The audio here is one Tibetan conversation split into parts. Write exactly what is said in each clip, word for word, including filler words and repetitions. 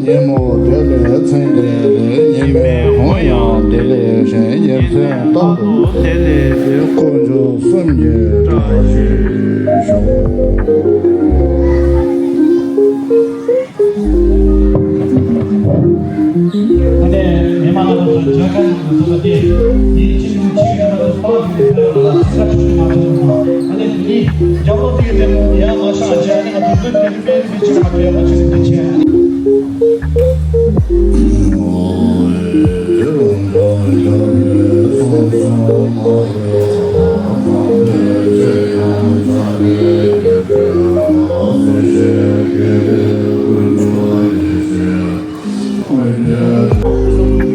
ཉིན་མོ་དེ་ལས་མཚན་དེ་ལས་ཉི་མའི་ཧོང་ཡང་དེ་ལས་གཞན། ཉིན་མཚན་རྟག་ཏུ་དེ་ལས་དཀོན་མཆོག་གསུམ་གྱི་བཀྲ་ཤིས་ཤོག། ཨ་ནེ་མི་མང་ལ་སོགས་མཇལ་ཁ་གནང་དུ་བསྡུ་བ་དེ་ཡིད་ཆེས་ཀྱི་ཆེད་དུ་མ་གཏོགས་སྤང་ཐུབ་པའི་ཕན་ཡོན་ལ་ཚིག་ཁ་ཆུ་ཆུ་མ་ཐོན་ནོ། ཨ་ནེ་དེ་ནི་རྒྱབ་ལོགས་དེ་གའི་ལྟད་མོ་ཡང་མ་ཤར་རྗེས་ཨ་ནེ་ང་ཚོ་མདུན་དེ་རིང་པའི་རིང་དེ་ཕྱིར་མ་ཐོན་ཡག་པོ་ཆེ་རེད་དེ་བྱས།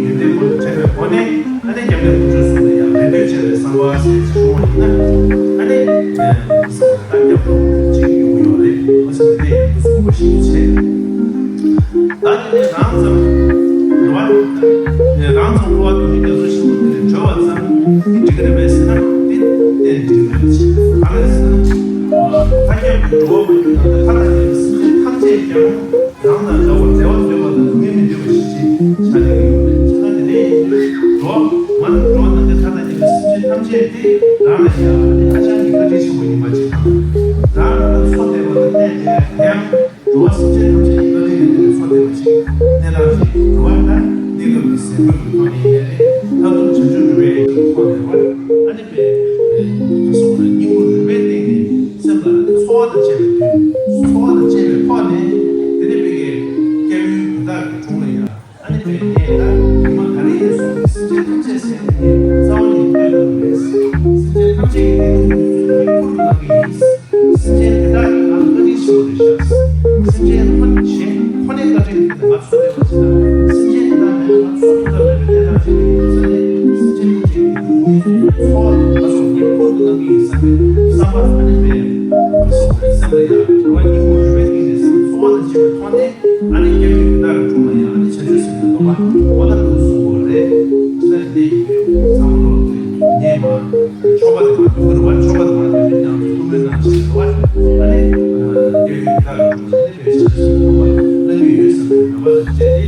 ཡོན་ཏན་ཀུན་བྱས་པའི་སྒོ་ནས་ཨ་ནི་རྒྱབ་ནས་དགུ་བཅུ་གསུམ་ལ་ཡང་རེ་ལྟོས་བྱས་པའི་གསང་བ་ཞེས་གསུངས་པ་ཡིན་ན་ཨ་ནི་ཨ་རྒྱབ་ཏུ་གཅིག་ཡོང་གི་ཡོད་རེད། འོ་ཙམ་དེ་ཡིན་སུ་མ་ཤེས་ཀྱི་ཆེད། ད་དེ་ནས་རང་ཙམ་འགྲོ་བ་རང་ཙམ་འགྲོ་བ་དུ་མའི་རྒྱ་མཚོ་ཞིག་དེ་ནས་བྲོས་པ་ཙམ་གྱིས་འགྲིག་གི་རེད་པས་ཟེར་ན་དེ་གཏན་འགྲིག་གི་མེད་ཅེས། གང་ལ་ཟེར་ན་ཐ་སྙད་དུ་འགྲོ་བ་མ་གྱུར་ན་ཐ་དང་ཉེ་བའི་སེམས་ཅན་ཐམས་ཅད། ཀྱང་རང་དང་འདྲ་བར་བདེ་བ་འདོད་པ་དང་སྡུག་བསྔལ་མི་འདོད་པ་ཞིག་ཅེས་བྱ་ནི་ཡོད་རེད། ཅེས་ན་དེ་ནས་འགྲོ་བ་མ་ནི་འགྲོ་བ་ནམ་མཁའི་མཐའ་དང་མཉམ་པའི་སེམས་ཅན་ཐམས་ཅད་དེ་རང་ལ་ཡང་ཨ་ནི་ཧ་ཅང་གི་བཀའ་དྲིན་ཆེན་པོ་ཡིན་པ་ཅིག་དང་། རང་ལ་མཚོ་འདེབས་པ་དང་གནས་དེ་ཡང་འགྲོ་བ་སེམས་ཅན་ཐམས་ཅད་ཀྱི་བཀའ་དྲིན་ལས་བརྟེན་ནས་མཚོ་འདེབས་པ་ཅིག་གནས་སྟངས་ཅིག་འགྲོ་བ་ད་གནས་སྐབས་ཀྱི་ཟས་གོས་ཀྱི་ཐོག་ནས་ཡིན་ནའི་རེད། མཐར་ཐུག་བྱང་ཆུབ་སྒྲུབ་པའི་ཐོག་ནས་རེད། ཨ་ནི་པའི་ག་སོགས་ལ་སྙིང་པོ་རུས་པའི་སྟེང་ནས་སེམས་ལ་ཚོར་བ་དང་བཅས་པའི་དུས། ཚོར་བ་དང་བཅས་པའི་ཐོག་ནས་དེ་ནས་པའི་སྐྱབས་ཡུལ་དེ་དག་གི་དྲུང་ལ་ཡང་ཨ་ནི་པའི་ངས་ད་ཉི་མ་ག་རེ་ཡིན་སོང་སེམས་ཅན་ཐམས་ཅད་ཟེར་ནས་ངས་རྩ་བ་ནས་བསྟོད་དགོས་མེད། སེམས་ཅན་ཐམས་ཅད་ཀྱི་བདེ་སྡུག་ཡོད་ཚད་ངས་ཁུར་དུ་བླང་གི་ཡིན། སེམས་ཅན་དེ་དག་གིས་ང་ལ་བཀའ་དྲིན་ཆེན་པོ་རེད་ཤག་སེམས་ཅན་ཁོ་གཞན་ཁོ་ནའི་བཀའ་དྲིན་དེ་ང་ཚོ་ལས་པ་ཅི་དང་། སེམས་ཅན་དེ་དག་ནི་ང་ཚོ་ཐུགས་དམ་མེད་པའི་གནས་སྟངས་ཅིག་ཡིན་ས་ནས་སེམས་ཅན་ཐམས་ཅད་ཀྱི་སྡུག་བསྔལ་ཚོར་བ་ང་ཚོ་ངས་ཁུར་དུ་བླང་གི་ཡིན་བསམ་པའི་བསམ་པ་ཨ་ནི་པའི་ང་ཚོ་སེམས་ལ་ཡང་འགྲོ་བ་སྙིང་པོ་རུས་པའི་གཏིང་ནས་སེམས་ཚོར་བ་དང་བཅས་པའི་ཐོག་ནས། ཨ་ནི་སྐྱབས་ཡུལ་དེ་དག་གི་དྲུང་ལ་ཡང་ཨ་ནི་བྱང་ཆུབ་སེམས་དཔའི་སྡོམ་པ་འོ་ན་འདུག་གསུངས་པ་རེད། ཅི་ལྟར་འདི་ཡིན་པའི་ཚང་མ་ལོག་སྟེ་ཉེས་མ་ཆོག་པ་དེ་མ་འདུག་གི་རེད་བ། ཆོག་པ་དེ་མ་འདུག་མི་ཉམས་སུ་ཐུགས་སྨོན་གནང་ཞིག་རེད་བ། ཨ་ནི་སྐྱབས་ཡུལ་དེ་དག་གི་དྲུང་ལ་ཨ་ནི་བྱང་ཆུབ་སེམས་དཔའི་སྡོམ་པ་གནང་གི་ཡོད་བསམ་པའི་མོས་པ་དང་བཅས་ཏེ་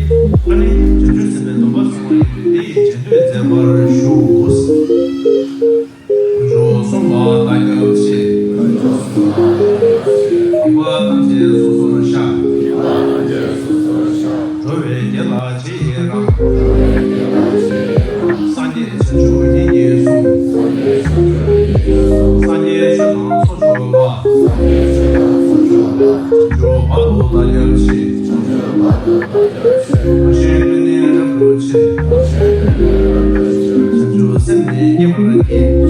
ཨ་ནི་བྱང་ཆུབ་སེམས་དཔའི་སྡོམ་པ་གསུང་བ་ཡིན་པས་འདི་ཡི་རྗེས་ཟློས་མཛད་པར་ཞུ། དཀོན་མཆོག་གསུམ་ལ་བདག་སྐྱབས་མཆི། སྡིག་པ་ཐམས་ཅད་སོ་སོར་བཤགས། འགྲོ་བའི་དགེ་ལ་རྗེས་ཡི་རང་། སངས་རྒྱས་བྱང་ཆུབ་ཉིད་ཀྱིས་གསུངས། སངས་རྒྱས་ཆོས་དང་ཚོགས་མཆོག་ལ། བྱང་ཆུབ་བར་དུ་བདག་སྐྱབས་མཆི། བདག་གཞན་ཀུན་ནས་རབ་ཏུ་ཕྱིར། བྱང་ཆུབ་སེམས་ནི་བསྐྱེད་པར་བགྱི། བྱང་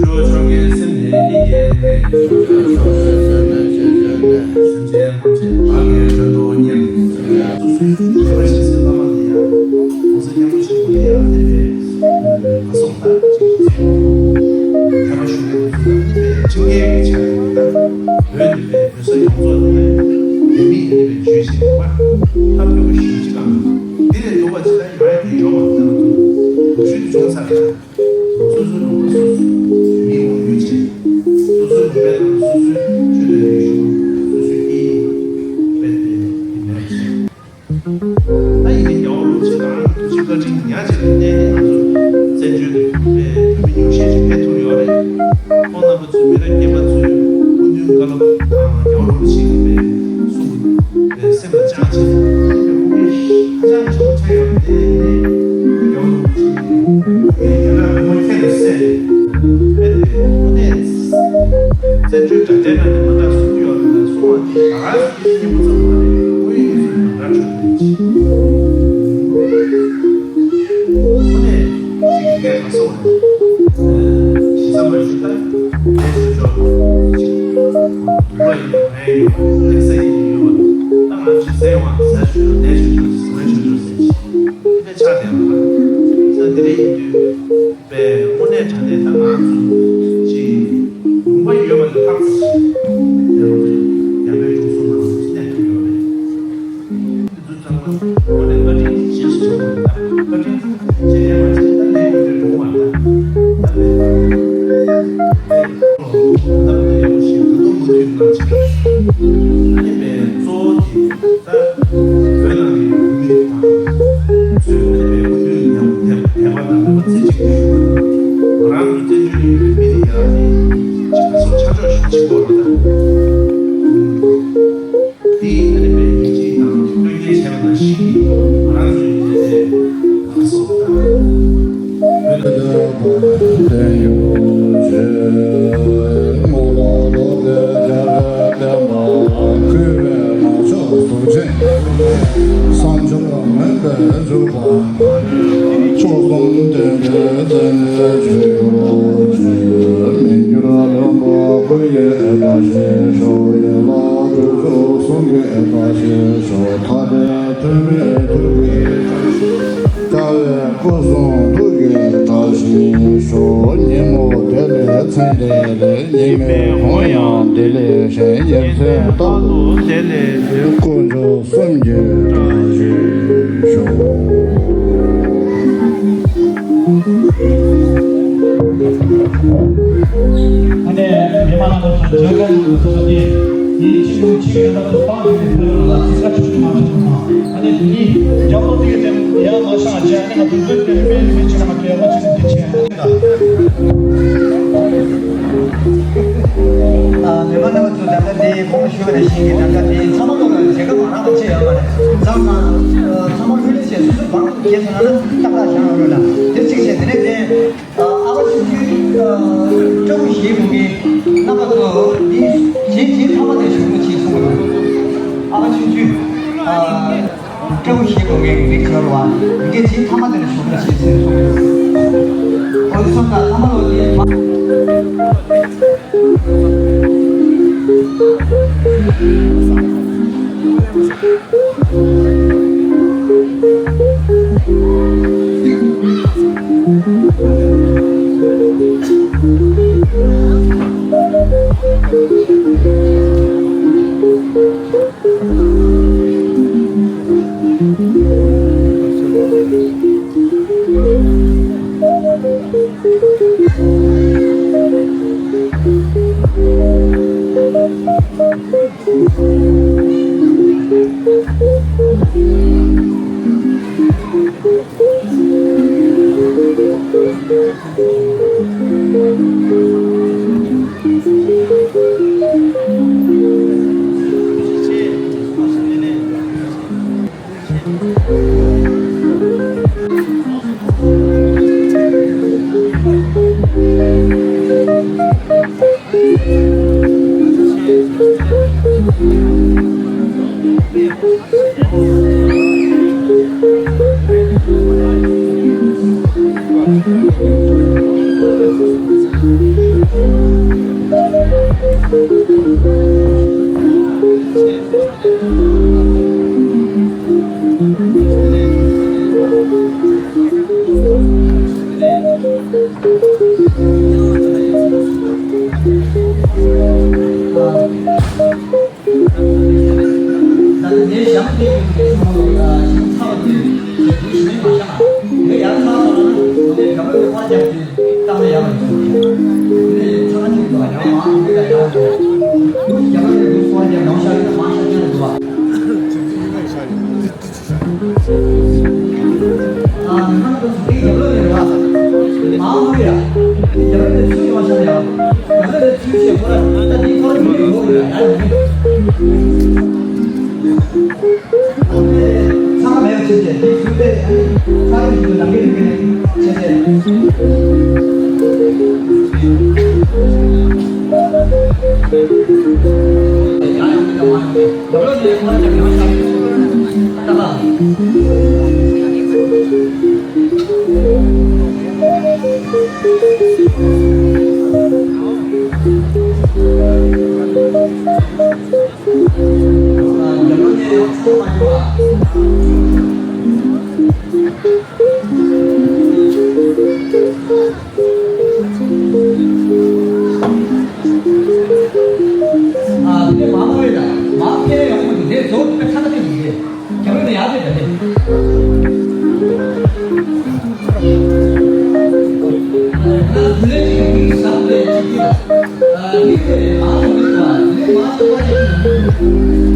ཆུབ་མཆོག་གི་སེམས་ནི་བསྐྱེད་བགྱིས་ཏེ། སེམས་ཅན་ཐམས་ཅད་བདག་གིས་མགྲོན་དུ་གཉེར། སོ་སོའི་ཆོས་པ་ཞིག་སེམས་བླ་མ་ལ་ཡང་གོང་ས་སྐྱབས་མགོན་ཆེན་པོ་ལ་ཡང་དེ་བས་ག་སོགས་ལ་ཅིག་ཐེག་པ་ཞུ་མཁན་དེ་ཚོ་ལ་དེ་བས་ཁྲིམས་འགལ་གྱི་ཆ་ནས་ད་བོད་དེ་བས། ས་ཡོངས་རྫོགས་ནས་བོད་མིས་ཨ་ནི་བའི་ཇུས་བཞིན་པ་ཐབས་སྐྱོ་པོ་ཞིག་ཅིག་གང་འདི་ལས་སྡུག་པ་ཅི་ལྟར་ཡོང་ཡ་དེ་ཡོད་མ་རེད། ང་ཚོ་དུག་ཤུལ་དུ་བྱུང་ཚར་རེད། སོ་སོའི་ལུང་པ་སོ་སོའི་མིའི་འོས་བསྡུ་བྱས། སོ་སོའི་ལུང་པའི་ནང་སོ་སོའི་ཆོས་དང་རིག་གཞུང་སོ་སོའི་སྐད་ཡིག་དཔེ་དེ་མེད་པ་བྱས། ད་ཡིན་ནའི་རྒྱལ་བ་རིན་པོ་ཆེ་རང་ཐུགས་རྗེ་བཀའ་དྲིན་ཉག་གཅིག་ལ་བརྟེན་ནས་ང་ཚོ་བཙན་བྱོལ་དུ་བོད་མི་ཉུང་ཤས་ཅིག་ཕེབས་ཐུབ་ཡོད་རེད། ཁོང་རྣམ་པ་ཚོས་མི་རབས་རྒན་པ་ཚོའི་སྐུ་མདུན་བཀའ་སློབ་དང་རྒྱལ་བ་རིན་པོ་ཆེ་གི་པའི་གསུང་གི་པའི་སེམས་ལ་བཅངས་བྱས་ནས་ཁོང་གིས་ཧ་ཅང་ཆེན་པོ་ཆགས་ཡོད་རེད། དེ་ཡིན་ནའི་རྒྱལ་བ་རིན་པོ་ཆེ་གི་པའི་ཡ་རབས་མི་མང་ཁྱད་དུ་བསད་ནས་པའི་དེ་དངོས་གནས་བཙན་བྱོལ་དྲ་རྒྱའི་ནང་ནས་མ་འདྲ་གསུང་གི་ཡོད་རེད་ལ་གསུང་བ་དེ་ད་ག་སེ་སྐྱིད་པོ་ཙམ་མ་རེད། དངོས་ཡོད་གནས་ཚུལ་མ་འདྲ་འཕྲོད་པའི་ཅིག་དངོས་གནས་ཅིག་དགེ་རྒན་ག་སོགས་རེད། ཞེ་ས་མ་ཞུ་ད་ལས་ཆོས་ཆོས་ཅིག་དུ་བ་ཡིན་པ་ཡིན་པ་ལེགས་ས་ཡིན་ཡོད་པ་ད་ང་ཅིག་ཟས་ཡོང་བ་ཟ་ཆོས་ཆོས་ལས་ཆོས་ཆོས་ཟ་ཆོས་ཆོས་ཟེར་ཅིག་དེ་འདྲ་ཆགས་བསྡད་པ་ས་དེ་འདྲ་ཡིན་དུས། པས་དངོས་གནས་དྲང་གནས་ད་ང་ཚོ་ཅིག་ལུང་པ་ཡོད་པ་ལས་ལྷག་ཙམ་ཞིག་ཡང་རྒྱ་བལ་འབྲུག་གསུམ་ནང་ལ་གནས་ཐུབ་ཡོད་རེད། དེ་ཚོ་ཚང་མ་དངོས་གནས་བཀའ་དྲིན་ཆེ་ཞིག་ཆགས་ཡོད་རེད། ད་བཀའ་དྲིན་ཆེ་ལས་མ་ཆེ་ད་ལས་ཡོད་རེད་འགྲོ་བ་ད་ད་པས་ད་ད་ཡག་པོ་ཞིག་ད་དུང་མུ་མཐུད་གནང་ཆེད་ཨ་ནི་པས་གཙོ་བོ་དེ། ད་བོད་ནང་གི་བོད་མི་རིགས་དང་ཚོས་ཨ་ནི་བོད་ཀུན་འདུས་ཉམས་དད་པ་དང་མོས་པ་རྩེ་གཅིག་ཏུ་ཞུ། ང་རང་ཚོ་བཙན་བྱོལ་ཡུལ་གྱི་མི་རིགས་ཡང་ནི་ཅིག་ག་སོགས་ཆ་འཇོག་ཞིག་བྱེད་དགོས་རེད་ད། དེ་ཨ་ནི་བོད་ཡིན་གཅིག་དང་བློས་འགེལ་བྱས་པ་ནང་བཞིན་གྱི་ང་རང་ཚོ་ཡིན་གཅིག་དེ་ག་སོགས་ད། བོད་ཐུགས་སུ་ཉིན་མོ་དེ་ལས་མཚན་དེ་ལས་ཉི་མའི་ཧོང་ཡང་དེ་ལས་གཞན་ཉིན་མཚན་རྟག་ཏུ་དེ་ལས་དཀོན་མཆོག་གསུམ་གྱི་བཀྲ་ཤིས་ཤོག་ཨ་ནེ་མི་མང་ལ་བྱོན་གནང་དགོས་སོ་ནི། ཡིན་ཕྱིན་ཕྱིན་ཡོད་ན་ཚོ་སྤང་བྱས་ནས་ཕེབས་ལ་ལ་ཚིག་ཁ་ཆུ་ཆུ་མ་ཆུ་མ། ཨ་ནི་དེ་ནི་རྒྱབ་ལོགས་དེ་གའི་དེ་ཡར་མ་བཞེངས་བྱས། ཨ་ནི་ང་ཚོ་མདུན་དེ་ནས་དཔེ་དེ་མི་བྱེད་ན་མ་དེ་ཡག་པོ་བྱེད་ནས་དེ་བྱས། ཨ་ནི་ད། ཨ། མི་མང་རྣམ་པ་ཚོ། ད་ལྟ་དེ་གོང་དུ་ཞུས་པ་ནང་བཞིན་གྱི་ད་ལྟ་དེ་ཚང་མ་ལོག་ལ་མཇལ་ཁ་མ་རག་པ་ཅི་ཡོད་མ་རེད། མཚམས་མཚམས་ཚང་མ་ལྷོད་ལྷོད་བྱས། སོ་སོ་བང་དུ་བརྒྱབ་སོང་ན་ཏག་ཏག་བཞག་ཡོང་རོགས་གནང་། དེ་གཅིག་བྱས། དེ་ནས་དེ། ཨ། ཨ་ཕ་ཆུང་ཆུང་། ཨ། སྤྲང་པོ་བཞེས་དགོས་མཁན་རྣམ་པ་ཚོ། འདི་བྱིན་བྱིན་ཐ་མ་དེ་ཞུགས་རོགས་བྱེད་གསུངས་པ་དང་། ཨ་ཕ་ཆུང་ཆུང་། ཨ། སྤྲང་པོ་བཞེས་དགོས་མཁན་རིགས་བྱ་བ་འདི་གའི་བྱིན་ཐ་མ་དེ་ཞུགས་རོགས་བྱེད་ཟེར་གསུངས་པ་དང་། འོ་དེ་སོང་ཙང་ཐ་མ་ལོ་དེ་མ། ད་ནི་ངའི་ཞྭ་མོ་དེ་ཡོད་ཀྱི་ཞྭ་མོ་ལ་ཞིང་ཚ་བ་དེ་ཞིག་མེད་མ་ཤ་ང་། ངས་ཡར་ཚ་སོང་ན་ང་ཚོའི་རྒྱ་མ་དེ་ཕར་རྒྱབ་ཀྱི་བཏང་ན་ཡག་པ་ཡིན་ཟེར། དེ་ནས་ཚ་ང་གཅིག་འདུག་ཡང་མང་མི་ལ་ཡག་འགྲོ། འདུག་རྒྱ་མ་དེ་འདུག་སོང་ན་རྒྱབ་མང་ཤ་ཡིན་ན་མང་ཤ་ཅན་འདུག་བ། ཨ། ང་ཚོ་དེ་རྒྱབ་ལོགས་ནས་རེད་བ། མང་མོས་ཡ། དེ་རྒྱབ་ལོགས་ནས་ཚུར་ཡོང་བ་བྱ་ཡ། ང་ཚོ་ནས་ཚུར་བྱེད་ཁོ་ར་ད་དེའི་ཐོག་ལ་མི་ཡོང་གི་ཡ་ཡ་ཡོང་གི། ཚང་མ་མེད་པ་བྱས་བྱས། དེ་ཚུར་པས་ཚ་རིང་ཞིག་ཏུ་ནམ་རྒྱུན་རིང་གི་ནས་བྱས་བྱས། ཡང་ཡོང་གི་ད་མ་ཡོང་གི། ཨ། དེ་མ་མ་རེད་ད། མ་ཕེ་ཡོང་མ་འདུག་དེ་ཚོ་དེ་ཁ་ཁ་དེ་མི་རེད། རྒྱ་རོ་ནས་ཡར་དེ་ད་དེ། ང་བུ་ལས་ཀྱི་ཡོང་གི་ཟམ་ལས་ཀྱི་དེ་ལ། ཨ། དེ་དེ་མ་ཡོང་གི་འདུག་ཨ། དེ་མ་ཚོ་བ་ཞིག་གི་ཡོང་གི་འདུག